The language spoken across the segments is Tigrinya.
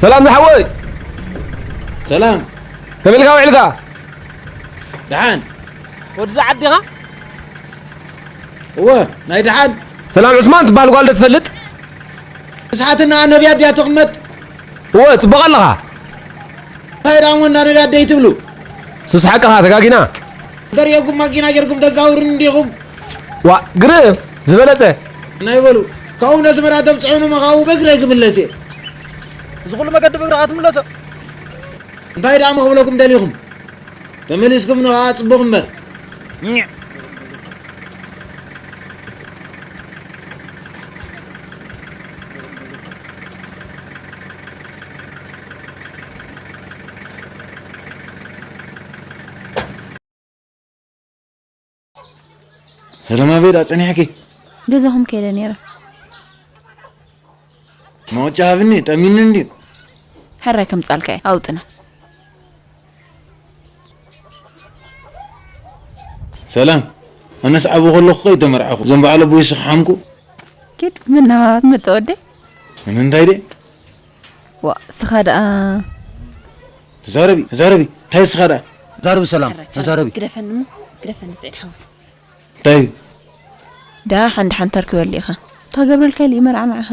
ሰላም ዝሓወይ። ሰላም። ከመይ ኢልካ ውዒልካ? ደሓን። ወድዛ ዓዲኻ? እወ፣ ናይ ደሓን። ሰላም ዑስማን ትበሃል ጓል ዶ ትፈልጥ? ስሓትና ነብያ ድያ ትቕመጥ? እወ፣ ጽቡቕ ኣለኻ። እንታይ ደኣ እሞ እንዳ ነብያ ደይ ትብሉ? ሱስ ሓቅኻ ተጋጊና። እንተርእየኩም ማኪና ጌርኩም ተዛውሩኒ እንዲኹም? ዋ፣ ግርም ዝበለጸ። ናይ በሉ። ካብኡ ነስመራ ተብጽሑኒ እሞ ካብኡ በእግረይ ክምለስ እየ። እዚ ኩሉ መገዲ ብእግርኻ ትምለሶ? እንታይ ደኣ እሞ ክብለኩም ደሊኹም? ተመሊስኩም ንኸዓ ጽቡቕ እምበር። ሰላም ኣበይ ደኣ ጸኒሕኪ? ገዛኹም ከይደ ነይረ። መወጫ ሃብኒ ጠሚኒ እንድዩ። ሕራይ ከምጻልካ እየ ኣውጥና። ሰላም ኣነስ ዓቢ ከለኹ ከይተመርዓኹ እዞም በዓል ኣቦይ ስኽሓምኩ። ኪድ ምናባት መጠወደ ኣነ እንታይ ደ ዋ ስኻ ደኣ ተዛረቢ ተዛረቢ እንታይ ስኻ ደኣ ተዛረቢ ሰላም ተዛረቢ ግደፈኒ እሞ ግደፈኒ ስዒድ ሓወይ እንታይ እዩ ደኣ ሓንቲ ሓንታር ክበሊ ኢኻ ታገብረልካ ኢሉ እዩ መርዓ ንዓኻ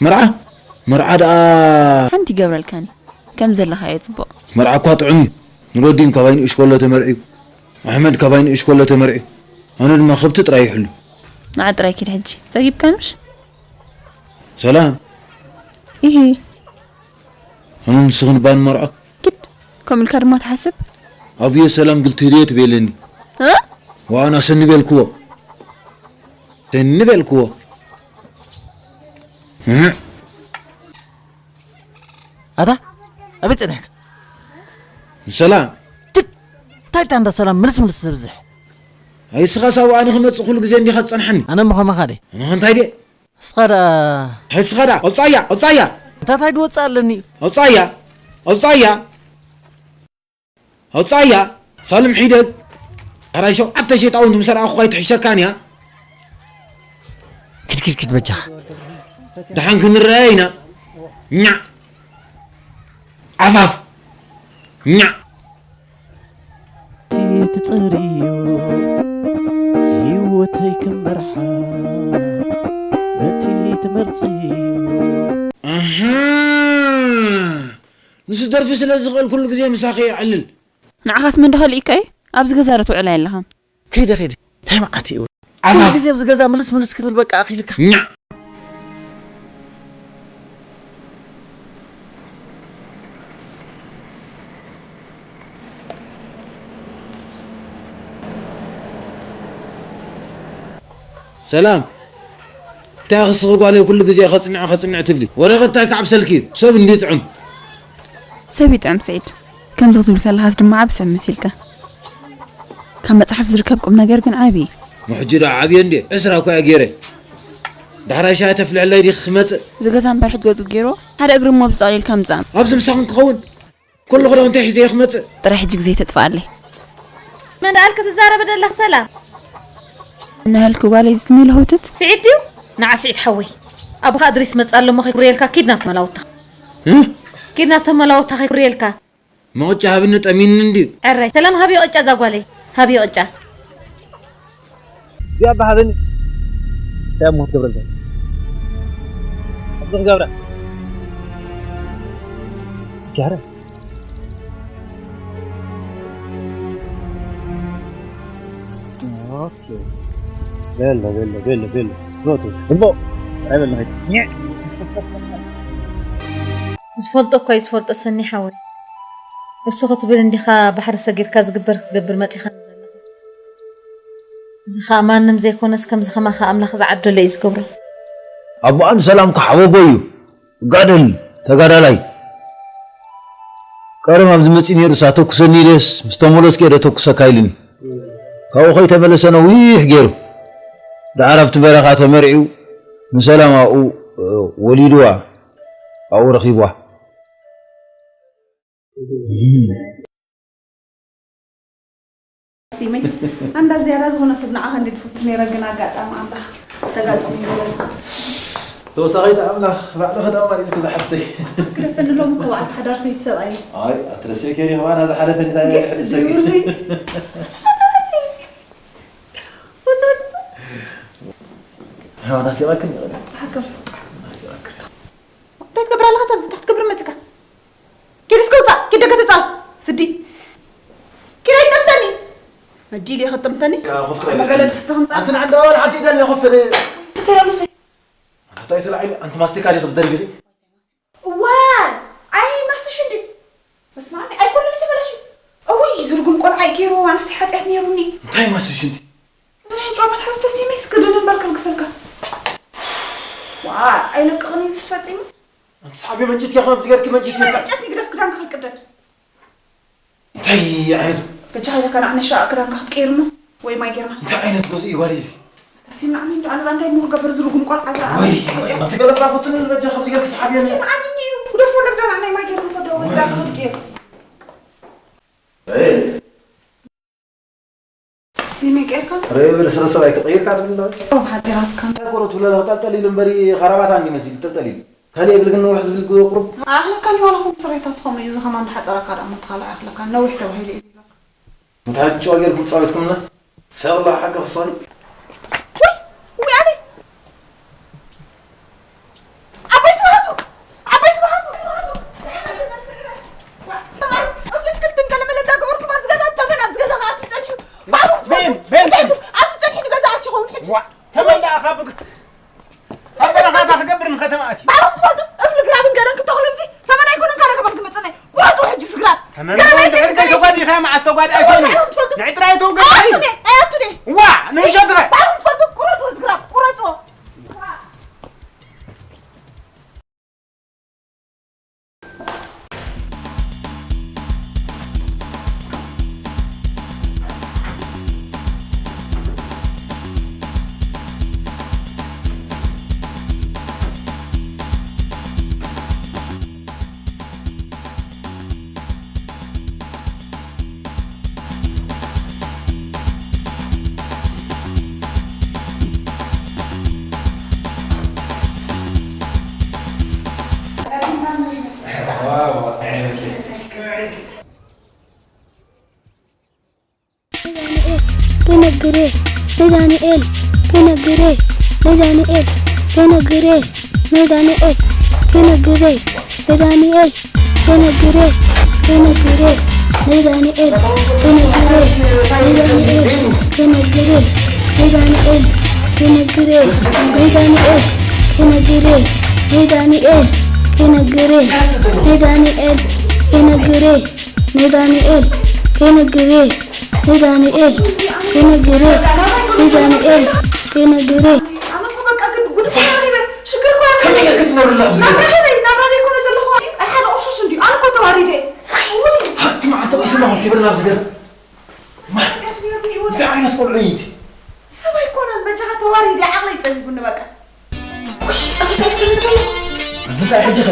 መርዓ መርዓ ደኣ ሓንቲ ይገብረልካኒ ከም ዘለኻ እየ ጽቡቕ መርዓ እኳ ጥዑም እዩ ኑረዲን ካባይ ንእሽ ከሎ ተመርዕዩ ኣሕመድ ካባይ ንእሽ ከሎ ተመርዕዩ ኣነ ድማ ከብቲ ጥራይ ይሕሉ ንዓ ጥራይ ኪድ ሕጂ ጸጊብካ ምሽ ሰላም ኢሂ ኣነ ንስኽን እባ ንመርዖ ኪድ ከምኡ ኢልካ ድማ ትሓስብ ኣብዮ ሰላም ግልቲ ህድዮ ትቤለኒ እ? ወኣና ሰኒ ቤልክዎ ሰኒ ቤልክዎ እህ፣ ኣታ ኣበይ ጸኒሕካ ሰላም እንታይ እታ እንዳ ሰላም ምልስ ምልስ ዘብዝሕ ኣይ ስኻ ሳብ ኣነ ክመጽእ ኩሉ ግዜ እንዲኻ ትጸንሓኒ ኣነ እሞ ከማኻ ድየ ኣነ እንታይ ድየ እስኻ ደኣ ሕስኻ ደኣ ኣውጻያ ኣውጻያ እንታታይ ድወጽእ ኣለኒ ኣውጻያ ኣውጻያ ኣውጻያ ሳልም ሒደግ ሕራይ ሸውዓተ ሸጣውንቲ ምስ ረኣኹ ኣይትሕሸካን እያ ኪድ ኪድ ኪድ በጃኻ ደሓን ክንረኣየ ኢና ኛዕ ዓፋፍ ኛዕ ትጽርዮ ህይወተይ ክመርሓ ነቲ ትመርጽዮ ኣሃ ንሱ ደርፊ ስለ ዝኽእል ኩሉ ግዜ ምሳኺ የዕልል ንዓኻስ መን ደኸልኢካ እዩ ኣብዚ ገዛ ዶ ትውዕል ኣለኻ ከይደ ከይደ እንታይ መዓት እዩ ዓፋፍ ግዜ ኣብዚ ገዛ ምልስ ምልስ ክብል በቃ ኣኺልካ ኛዕ ሰላም እንታይ ክስኺ ጓለይ ኩሉ ግዜ ከጽንዕ ከጽንዕ ትብሊ ወረቐት እንታይ ክዓብሰልኪ እዩ ሰብ እንዲ ጥዑም ሰብ ይጥዕም ስዒድ ከምዚ ክትብል ከለኻስ ድማ ዓቢ ሰብ መሲልካ ካብ መጽሓፍ ዝርከብ ቁም ነገር ግን ዓቢ እዩ ምሕጂ ዶ ዓብዮ እንዴ ዕስራ እኮ እያ ገይረ ዳሕራይ ሻሂ ተፍልሐለይ ዲኺ ክመጽእ ዝገዛ እምበር ሕድ ገጹ ገይርዎ ሓደ እግሪ እሞ ኣብዚ ጠቕሊልካ ምጻእ ኣብዚ ምሳኹም ክኸውን ኩሉ ክዳውንተይ ሒዘ እየ ክመጽእ። ጥራይ ሕጂ ግዜ ተጥፍኣለይ። መን ደኣልኪ ትዛረቢ ደለኺ ሰላም? እናሃልኪ ጓለይ ዝትሜ ለሆትት። ስዒድ ድዩ? ንዓ ስዒድ ሓወይ። ኣቦኻ እድሪስ መጽእ ኣሎ እሞ ከይኩርየልካ ኪድ ናብታ መላውትኻ። ኪድ ናብታ መላውትኻ ከይኩርየልካ። መቕጫ ሃብኒ ጠሚኒ እንድዩ። ዕረይ ሰላም ሃብዮ ቅጫ እዛ ጓለይ። ሃብዮ ቅጫ። እዚኣ ኣባ ሃበኒ እንታይ እሞ ክትገብረልካ ኣብዚ ክገብራ ጃረ ኦኬ ቤሎ ቤሎ ቤሎ ቤሎ ሮቶ ግቦ ኣይበልናይ ዝፈልጦ እኳ እዩ ዝፈልጦ ሰኒ ሓወይ እሱ ክትብል እንዲኻ ባሕሪ ሰጊርካ ዝግበር ክትገብር መጺኻ ዘለኻ እዚ ኸኣ ማንም ዘይኮነስ ከምዚ ኸማኻ ኣምላኽ ዝዓደሎ እዩ ዝገብሮ። ኣቦኣ ንሰላም ክሓበቦ እዩ። እጋደል ተጋዳላይ። ቀደም ኣብዚ መጺኡ ነይሩስ ኣተኩሰኒ ኢለስ ምስ ተመለስኩ እየ ደተኩሰካ ኢሉኒ። ካብኡ ከይተመለሰ ነዊሕ ገይሩ። ደሓር ኣብቲ በረኻ ተመርዕዩ ንሰላም ኣብኡ ወሊድዋ ኣብኡ ረኺብዋ። ሲመይ ኣንዳ ዝያዳ ዝኾነ ሰብ ንዓኻ እንዲ ድፈቱ ነይረ ግን ኣጋጣሚ ኣምላኽ ተጋጠሙ ይበል ተወሳኺት ኣምላኽ ባዕልኺ ደኣ ማለት እዩ ዝሓፍተይ። ግደፈኒ ሎም እኮ በዓልቲ ሓዳር ሰይቲ ሰብኣይ። ኣይ ኣትረስዮ ከይሪ ኸባና ዝሓለፈ እንታይ ይስ ሕሰጊ። ድርዚ። ወላድ። ያው ናፊቐክን ይቕረ። ሓከም። ናፊቐክን። እንታይ ትገብር ኣለኻ? ኣብዚ እንታይ ክትገብር መጺካ? ኪድ እስከ ውጻእ፣ ኪድ ደገ ትጻል። ስዲ። ኪድ ኣይጠምተኒ። መዲል ይኸጥምተኒ። ካብ ኮፍ ትበል። መገለ ድስቲ ተኸምጻ። ኣንተ ንዓንዳ ወላ ሓንቲ ኢዳ ለኾፍ ትበል። ተተረሉሲ። ኣታ ኣይተላዒል፣ ኣንቲ ማስቲካ ዲኺ ትደርቢኺ? እዋ፣ ኣይ ማስትሽ እንዲ። በስመ ኣብ፣ ኣይኮነን ተበላሽ። እውይ፣ ዝርጉም ቆልዓ እዩ ገይሩ፣ ኣንስቲ ሓጢኣት ነይሩኒ። እንታይ ማስትሽ እንዲ? እዚ ናይ ጨዋታ ሓዚ ተሲመ እስክድን እምበር ከልግሰልካ። ዋ፣ ኣይለቅቕን እዩ ዝስ ፈጺሙ። ኣንቲ ሰሓቢ መንጭት ኢኻ፣ ከምዚ ገርኪ መንጭት ኢኻ። መንጨት ንግደፍ ክዳንካ ክቅደድ። እንታይ ዓይነት በጃ ኢለካ ንዓነሻ ክዳንካ ክትቀይርና ወይ ማይ ጌርና። እንታይ ዓይነት ገዝኡ እዩ ጓል እዚ? ተሲምና ኣሚን ዶ ኣነ እንታይ ምክገብር ዝርጉም ቆልዓ ዝረኣ። ወይ፣ ወይ፣ ኣንቲ ገለ ብራፎትን በጃ ከምዚ ገርኪ ሰሓቢ የለ። ተሲምና ኣሚን እዩ። ግደፎ ነብዳና ናይ ማይ ጌርና ሰደው ወይ ክዳንካ ክትቀይር። ወይ። ሲመይ ቀይርካ? ሬብል ስረ ሰብኣይ ክቕይርካ ትብል ኣለኻ? ኦ፣ ሓጺራትካ። እንታይ ኮሮ ትብለላ? ጠልጠል ኢሉ እምበሪ ኸረባታ እንዲ መሲሉ ጠልጠል ኢሉ። ካልእ የብልክን ነውሕ ዝብል ቁሩብ። ኣኽለካን ዋላ ኹም ስሬታት ኸምኡ እዩ፣ እዚ ኸማን ሓጸረካ ደኣ እሞ እቲ ካልእ ኣኽለካን ነዊሕ ተባሂሉ እዩ ዝብለካ። እንታይ ጭዋ ጌርኩም ጻዊትኩምና? ሰብ ኣለኻ ሓቂ ክሳኒ? ወይ፣ ወይ ኣነ። ዓባይ ስብሃቱ! ዓባይ ስብሃቱ! ስብሃቱ! እፍልት ክልትን ገለ መለ እንዳገበርኩም ኣብዚ ገዛ ተመን ኣብዚ ገዛ ከኣቱ ጸኒሑ። ባዕሉ ትፈልጡ? ቤን፣ ቤን፣ እንታይ ቤን። ኣብዚ ጸኒሑ ንገዛ ኣትዩ ይኸውን ሕጂ? ዋ፣ ተመን ደኣ ካብ፣ ካብ በረኻታ ክገብር ንኸተማ ኣትዩ። ባዕሉ ትፈልጡ? እፍሊ ግራብን ገለን ክተኽሉ ኣብዚ ተመን ኣይኮነን ካልእ ገበን ክመጽእ ናይ። ቁረጽዎ ሕጂ ስግራት። ተመን ገለ እንድሕር ቤት ከይተጓዲኻ መዓስ ተጓዲኣ ባዕሉ ኮይኑ? ትፈልጡ? ንዒ ጥራይ ተውገድ ኣያቱኔ፣ ኣያቱኔ። ዋ፣ ንምሸት ኸ? ባዕሉ ትፈልጡ? ቁረጽዎ ስግራት፣ ቁረጽዎ። ንዳንኤል ክነግሬ ንዳንኤል ክነግሬ ንዳንኤል ክነግሬ ንዳንኤል ክነግሬ ክነግሬ ንዳንኤል ክነግሬ ንዳንኤል ክነግሬ ንዳንኤል ክነግሬ ንዳንኤል ክነግሬ ንዳንኤል ክነግሬ ንዳንኤል ክነግሬ ንዳንኤል ክነግሬ ንዳንኤል ክነግሬ ንዳንኤል ክነግሬ ኣነ እኮ በቃ ግን ጉድ እኮ ተረኺበ። ሽግር እኮ ኣረኺበ። ከመይ ክትነብርላ ኣብዚ ገዛ? ናብራ ከመይ? ናብራ ደይ ኮነ ዘለኹ። ኣይ ሓደ ኦርሱስ እንድዩ። ኣነ እኮ ተዋሪደ። ውይ። ሓንቲ መዓልቲ ቁስና ሆንኪ ብላ ኣብዚ ገዛ። ማ? ቀስ ነይሩኒ ይወለ። እንታይ ዓይነት ቆልዑ እዩ እቲ? ሰብ ኣይኮነን በጃኻ ተዋሪደ። ዓቕለይ ጸቢቡኒ በቃ። እንታይ ሕጂ ኸ?